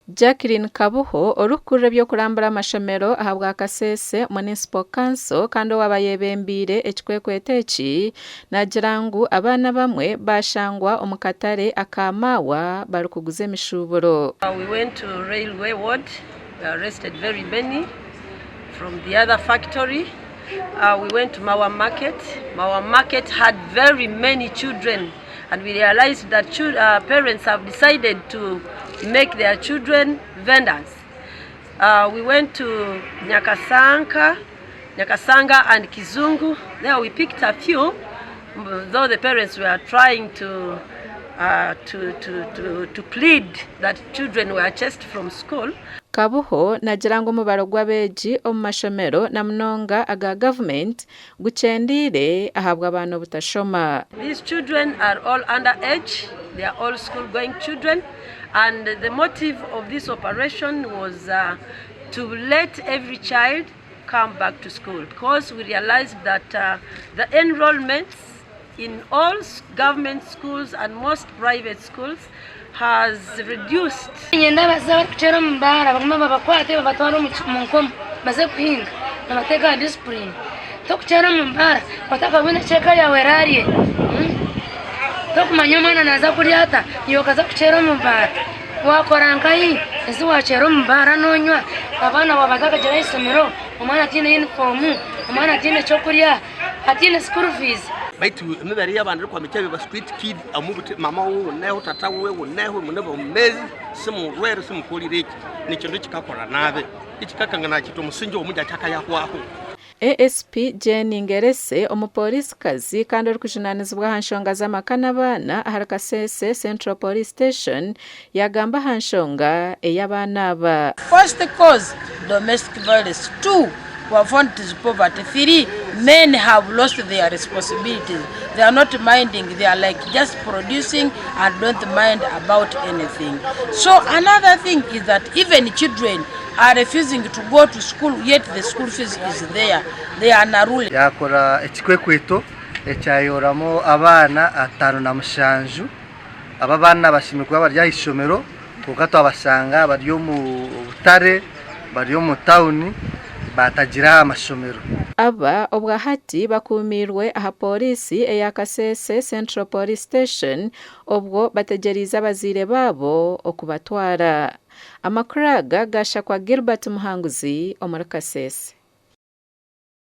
Jacqueline Kabuho, orikukurira eby'okurambura amashomero ahabwa Kasese Municipal Council kandi owaaba ayebembeire ekikwekweto eki, naagira ngu abaana abamwe baashangwa omu katare aka Maawa barikuguza emishuuburo. We went to railway ward, we arrested very many from the other factory. We went to Mawa market, Mawa market had very many children. And we realized that parents have decided to make their children vendors. We went to Nyakasanka, Nyakasanga and Kizungu. There we picked a few, though the parents were trying to, to, to, to, to plead that children were chased from school. Kabuho nagira ngu omubaro gw'abeegi omu mashomero na munonga aga gavumenti gukyendeire ahabw'abaana obutashoma. These children are all under age, they are all school going children and the motive of this operation was uh, to let every child come back to school because we realized that uh, the enrollments in all government schools and most private schools has reduced. Niinyenda abazaire abarikukyera omu baara bagume babakwate babatware omu nkomo baze kuhinga nibateeka aha disipurine. Tokukyera omu baara otakabwine eki eka yaawe eraarye. Tokumanya omwana naaza kurya ata iwe okaza kukyera omu baara. Waakora nkahi ezi waakyera omu baara noonywa abaana baawe batakagyire aha ishomero, omwana ataine yunifoomu, omwana ataine kyokurya. Hataine school fees. Baitu emibere y'abantu erikwamikya ba street kid omu buti mama wuwe wuneho tata wuwe wuneho mune bomezi simurwere simukolire eki nekintu ekikakora nabi ekikakangana kiti omusingi omugi akyakayahwaho. ASP Jane Ngerese, omupooriisikazi kandi orikujunaanizibwa aha nshonga z'amaka n'abaana ahari Kasese Central Police Station yaagamba aha nshonga ey'abaana aba. First cause, domestic violence, 2 Poverty, poverty. 3, men have lost their responsibilities. They are not minding. They are like just producing and don't mind about anything. So another thing is that even children are refusing to go to school, yet the school fees is there. They are unruly. Yaakora ekikwekweto ekyayoramu abaana 57. Aba abaana bashemereire kuba bari aha ishomero kwonka twabashanga bari omu butare, bari omu tawuni baatagira aha mashomero. Aba obwahati bakuumiirwe aha pooriisi eya Kasese Central Police Station obwo bategyereize abazaire baabo okubatwara. Amakuru aga gaashakwa Gilbert Muhanguzi omuri Kasese.